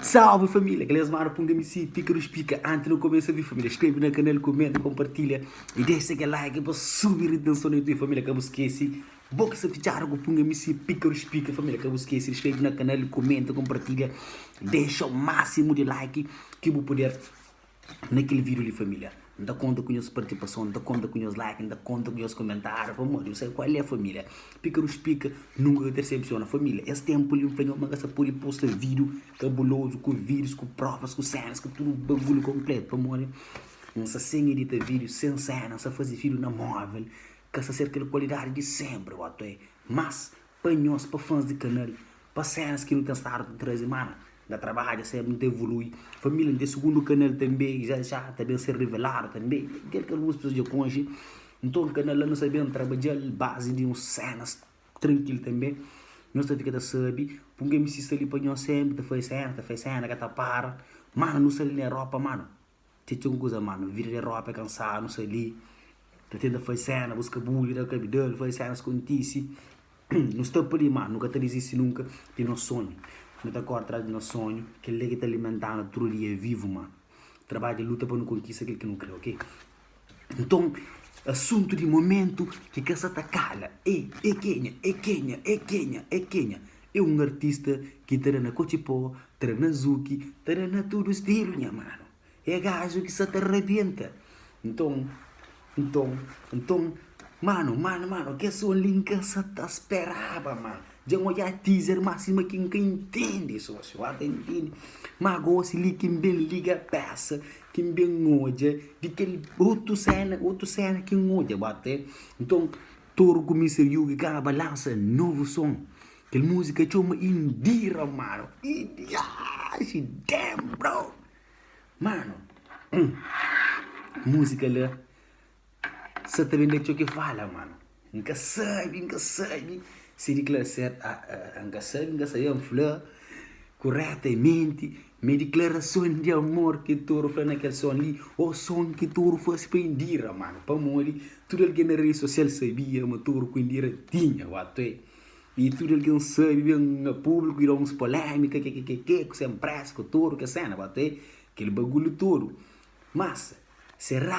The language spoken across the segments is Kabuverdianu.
Salve família, kel es mano Punga MC, pika dos pika. Antes nu começa vi família, inscreve na canal, comenta, compartilha e deixa aquele like pa subi retenção no YouTube família, ka bu esquece. Bo ki sta fitxadu ku Punga MC, pika dos pika família, ka bu esquece, inscreve na canal, comenta, compartilha, deixa o máximo de like ki bu puder na kel vídeo li família. N ta konta ku nhos partisipason, n ta konta ku nhos like, n ta konta ku nhos komentáriu pamodi nu sabe kual é família. Pika dus pika nunka ka ta desepsiona família. Es ténpu li N fla nhos ma N ka sa pode posta vídiu kabulozu ku vídius, ku provas, ku sénas, ku tudu bagulhu konpletu pamodi N sta sen edita vídiu, sen séna, N sta faze vídiu na móvel, ka sta ser kel kualidadi di sénpri, bota oi. Mas pa nhos, pa fãs di kanal, pa sénas ki nu ten stadu ta traze, manu, N ta trabadja sénpri, N ta evolui. Família, N ten sugundu kanal tanbe, já já ta ben ser riveladu tanbe, kel ki alguns pesoas dja konxe. Nton kanal la nu sta ben trabadja-l bazi di uns sénas trankilu tanbe. Nhos ta fika ta sabe, pun ki MC sta li pa nhos sénpri, ta faze séna, ta faze séna, ka ta para. Manu, nu sta li na Europa, manu. Txeu txeu kuza manu, vida di Europa é kansadu, nu sta li ta tenta faze sena, buska bulha da kabidal, faze senas kontise, nu sta pa li manu, nu ka ta dizisti nunka di nos sonhu, nu ta kore tras di nos sonhu, kel-li ki ta alimentanu tudu dia vivu manu, trabadja luta pa nu konkista kel ki nu kre ok. Nton asuntu di momentu ki ka sa ta kala é é kenha, é kenha, é kenha, é kenha, é un artista ki ta da na kotxipó, ta da na zuki, ta da na tudu stilu nha manu. É gaju ki sa ta rabenta. Nton, nton, nton, manu, manu, manu, kes son li N ka sa ta speraba, manu. Dja N odja teaser má sima ki N ka intende, sósiu, ba ta intende. Má gósi li ki N ben liga pésa, ki N ben odja di kel otu séna, otu séna ki N odja, ba ta. Nton, Toru ku Mister Yugi kaba lansa novu son. Kel múzika txoma Indira, manu. Idiaxi, damn, bro! Manu, múzika la sa ta ben da txeu ki fala, manu. N ka sabe, N ka sabe si diklara N ka sabe, N ka sabe N fla kuretamenti ma é diklarason di amor ki Toru fla na kel son li ô son ki Toru fase pa Indira, manu. Pamodi tudu algen na redi sosial sabia ma Toru ku Indira tinha, watu é. I tudu algen sabe ben na públiku i da uns polémika kekekeke ku Sem Pressa ku tudu kes séna ba te kel bagulhu tudu. Mas será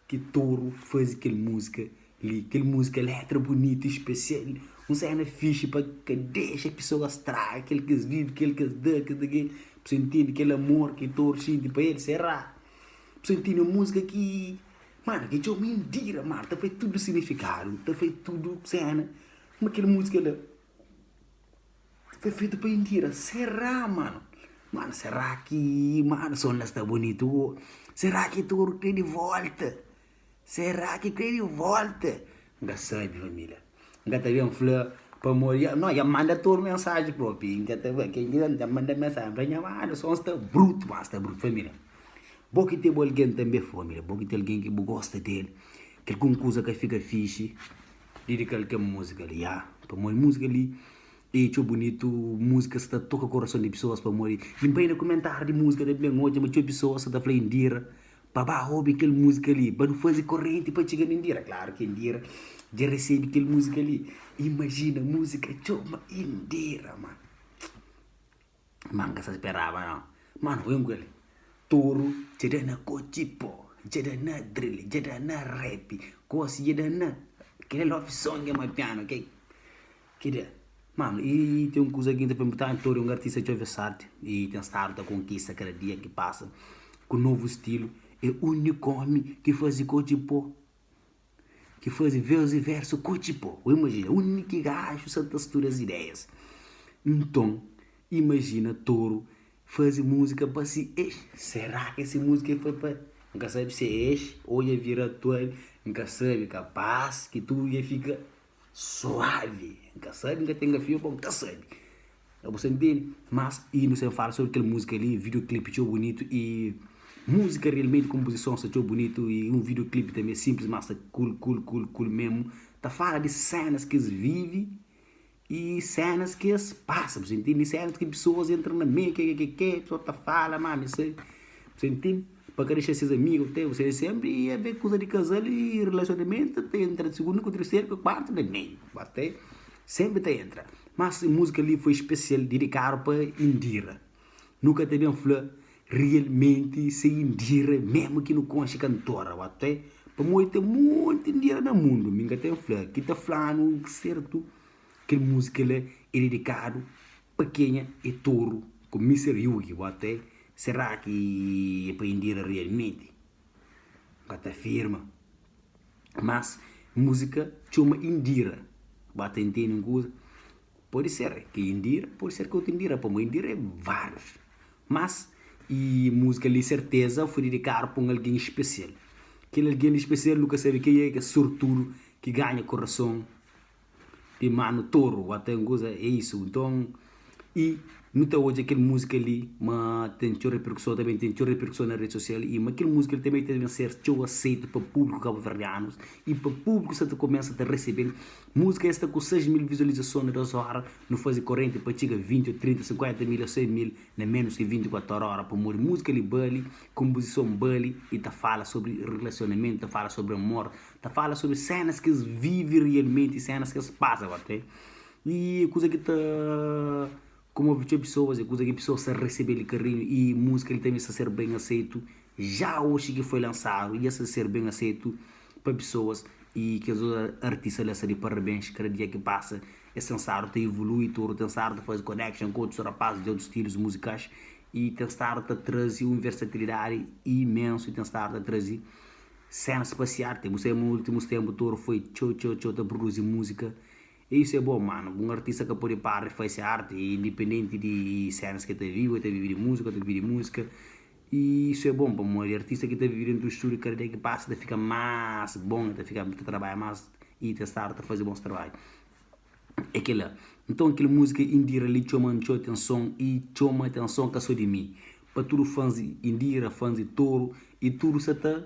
ki Toru faze kel múzika li, kel múzika létra bunitu spesial, un séna fixi pa ka dexa pesoas straga kel ki es vive, kel ki es da, kel ki es intende kel amor ki Toru xinti pa el, será? Pesoa intende un múzika ki mano ki txoma Indira, mano ta fai tudu signifikadu, ta fai tudu séna. Ma kel múzika la foi fetu pa Indira. Será, mano? Mano, será ki, mano, son la sta bunitu go? Será ki toru kre di volta? Será ki kre di volta? N ka sabe, família. N ka ta ben fla pamodi, no, dja N manda toru mensaji propi. N ka ta fla, ken ki dja N manda mensaji, N fla, nha mano, son sta brutu, ma sta brutu, família. Bo ki ten bu algen tanbe, família, bo ki ten algen ki bu gosta del, ki algun kuza ka fika fixi. Dedikal kel múzika li ya pamodi múzika li é txeu bunitu múzika sta toka korason di pesoas pamodi N bai na kumentáriu di múzika ta ben odja ma txeu pesoas sta ta fla Indira pa ba obi kel múzika li pa nu faze korenti pa txiga na Indira klaru ki Indira dja resebe kel múzika li imajina múzika txoma Indira ma. Ma N ka sa speraba nau. Manu, oi N ku el. Toru dja da na kotxipo, dja da na drill, dja da na rap, gosi dja da na kel love song ma piano ke ki da. Manu, i ten un kuza ki N ta fla inpurtanti, Toru é un artista txeu versati i ten stadu ta konkista kada dia ki pasa ku novu stilu. É úniku omi ki faze kotxipo. Ki faze versu i versu kotxi pó. Bo imajina, undi ki gaju sa ta studa es ideias? Nton, imajina toru faze múzika pa si ex. Será ki ese múzika foi pa. N ka sabe si é ex ô dja vira atual, N ka sabe. Kapaz ki tudu dja fika suavi. N ka sabe, N ka ten gafia pa N ka sabe. Ka bu sa ntende? Mas i nu sen fala sobri kel múzika li, videoclip txeu bunitu i múzika realmenti konpozison sta txeu bunitu i un videoclip tanbe simplis mas sta kul kul kul kul memu ta fala di senas ki es vivi i senas ki es pasa bu sa ntende? Senas ki pesoas entra na meiu ke ke ke pesoas ta fala ma mi sa bu sa ntende? Pa ka dexa ses amigu te bu sa senpri ia ve kuza di kazal i relasionamentu ta entra segundu ku terseru ku kuartu na meiu ba te senpri ta entra. Mas musika li foi spesial didikadu pa Indira. Nu ka ta ben fla realmenti se Indira memu ki nu konxe kantora o ate pamodi ten monti Indira na mundu mi ka ten fla ki ta flanu sertu kel muzika la e dedikadu pa kenha e toru ku Mister Yugi o ate sera ki e pa Indira realmenti N ka ta afirma mas muzika txoma Indira ba ta intende un kuza. Pode ser ki Indira, pode ser ki otu Indira, pamodi Indira é várius. Mas e múzika li serteza foi dedikadu pa un algen spesial. Kel algen li spesial nu ka sabe ken é, ke sortudu ki ganha korason di Manu Toro, ata un kuza é isu. Nton i nu ta odja kel múzika li ma ten txeu reperkuson, ta ben ten txeu reperkuson na redi sosial i ma kel múzika li tanbe ta ben ser txeu aseitu pa públiku kabuverdianus i pa públiku sa ta kumesa ta resebe-l. Múzika es sta ku 6 mil vizualizason na 2 óra, nu faze korenti pa txiga 20 ô 30, 50 mil ô 100 mil na ménus ki 24 óra pamodi múzika li bali, konpozison bali i ta fala sobri rilasionamentu, ta fala sobri amor, ta fala sobri sénas ki es vive rialmenti, sénas ki es pasa ba te. I kuza ki ta komove txeu pesoas, é kuza ki pesoas ta resebe di karinhu i múzika li tanbe sta ser ben aseitu já oxi ki foi lansadu dja sta ser ben aseitu pa pesoas i kes otu artista la sta di parabens kada dia ki pasa es ten stadu ta evolui tudu ten stadu ta faze connection ku otus rapazis di otus stilus muzikais i ten stadu ta traze un versatilidadi imensu i ten stadu ta traze senas pa si arti bu sabe ma ultimus tempu toru foi txeu txeu txeu ta produzi muzika E isso é bom mano, un artista ka pode para di fase arte independenti di cenas ki el ta vive, el ta vive di música, el ta vive di música e isso é bom pamodi artista ki ta vive dentu di studio kada dia ki pasa ta fika más bom, ta fika ta trabadja más e ta stadu ta faze bons trabadju. É kila. Nton kel música Indira li txoma-m txeu atenson e txoma atenson ka so di mi, pa tudu fans di Indira, fans di Toro e tudu sa ta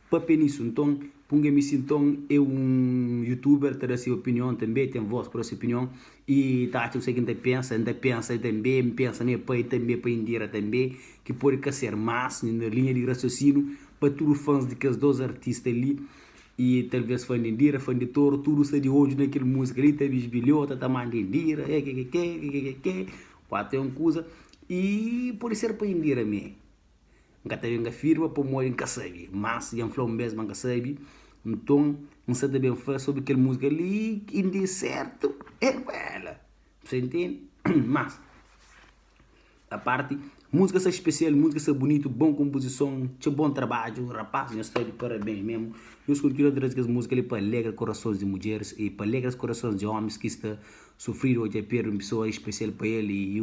Papia nisso nton Punga MC nton é un youtuber ta da se opinion tanbe ten voz pa da se opinion e ta atxa kuse ki nta pensa nta pensa tanbe npensa ma é pai tanbe pa Indira tanbe ki pode ka ser mas na linha di rasiosinu pa tudu fans di kes 2 artista li e talvez fan di Indira fan di Toro tudu sta di odju na kel musika li ta bisbilhota ta manda Indira kekekekekekeke 4 é un kuza e pode ser pa Indira me. N ka ta ben afirma pamodi N ka sabe, mas dja N fla un bes ma N ka sabe, nton N sa ta ben fla sobri kel múzika li ki di sértu é ku ela. Bu sa intende? Mas, a parti, múzika sta spesial, múzika sta bunitu, bon konpozison, txeu bon trabadju, rapaz nhos sta di parabens mésmu, nhos kontinua ta traze kes múzika li pa alegra korasons di mudjeris i pa alegra korasons di ómis ki sta sufridu ô dja perde un pesoa spesial pa el i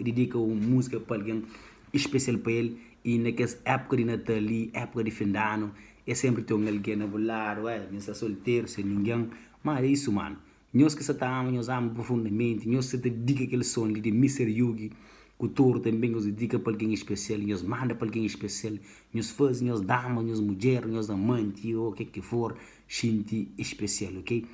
didika un múzika pa algen. Espesial pa el i na kes épuka di natal li, épuka di fin di anu, é sénpri ten un algen na bu ladu, eh, mi sta solteru, sen ningen. Má é isu, manu. Nhos ki sa ta ama, nhos ama profundamenti, nhos sa ta didika kel son li di Mister Yugi ku Toro tanbe, nhos didika pa algen espesial, nhos manda pa algen espesial, nhos faze nhos dama, nhos mudjer, nhos amanti ô ke ki for xinti espesial, ok?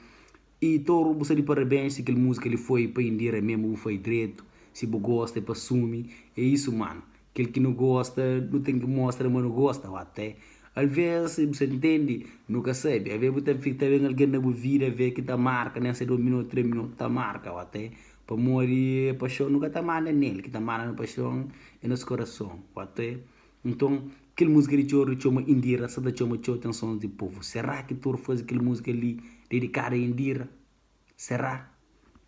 E Toro bu sta di parabéns si kel música li foi pa Indira mesmo bu fai dretu si bu gosta é pa sumi é isso mano kel ki nu gosta nu ten ki mostra ma nu gosta o até alvez bu sa intendi nu ka sabi alvez bu ta ta ben algen na bu vida alvez ki ta marka nen se 2 minuto 3 minuto ta marka o até pamodi paixon nu ka ta manda nel ki ta manda na paixon é nos korason o até Nton, kel múzika di txoru txoma Indira sa ta txoma txeu atensons di povu. Será ki Toro faze kel múzika li dedikadu a Indira? Será?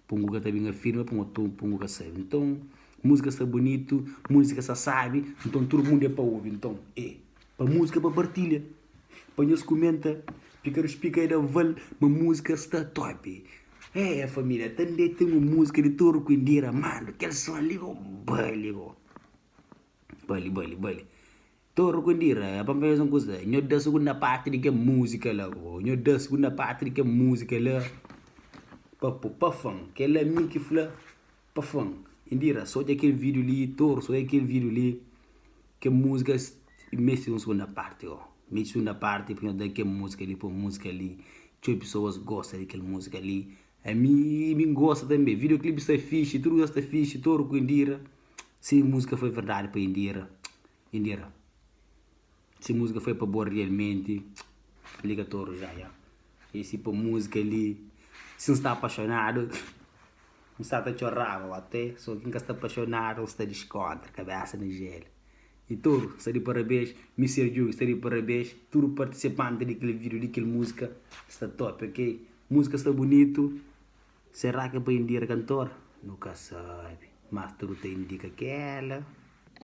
Pungu ka ta ben afirma pamodi Pungu ka sabe. Nton, múzika sta bunitu, múzika sta sábi, nton tudu mundu é pa obi. Nton, é pa múzika pa partilha, pa nhos kumenta, pika ruspika i da val ma múzika sta top. É, família, tanbe ten un múzika di Toro ku Indira, manu, kel son li go bali go. Bali, bali, bali. Toru ku Indira, pa N fla nhos un kuza, nho da sugunda parti di kel múzika la, ô nho da sugunda parti di kel múzika la pa pô pa fã. Kel-la mi ki fla pa fã. Indira, sô odja kel vídiu li, Toru, sô odja kel vídiu li, kel múzika meste un sugunda parti, ô meste sugunda parti pa nho da kel múzika li, pô múzika li. Txeu pesoas gosta di kel múzika li. Ami, mi N gosta tanbê. Vídiu klipi sta fixi, tudu kuza sta fixi, Toru ku Indira. Si múzika foi verdadi pa Indira, Indira Si múzika foi pa bo realmenti Liga toru já já E si pa múzika li Si N sta apaixonadu. N sta ta txoraba o ate so ki N ka sta paxonadu N sta diskontra, kabesa na jelu. I Toru sta di parabéns, Mister Djugi sta di parabéns, tudu partisipanti di kel vídiu di kel múzika sta top ok. Múzika sta bunitu, será ke pa Indira kantor? Nu ka sabe, mas tudu ta indika kela.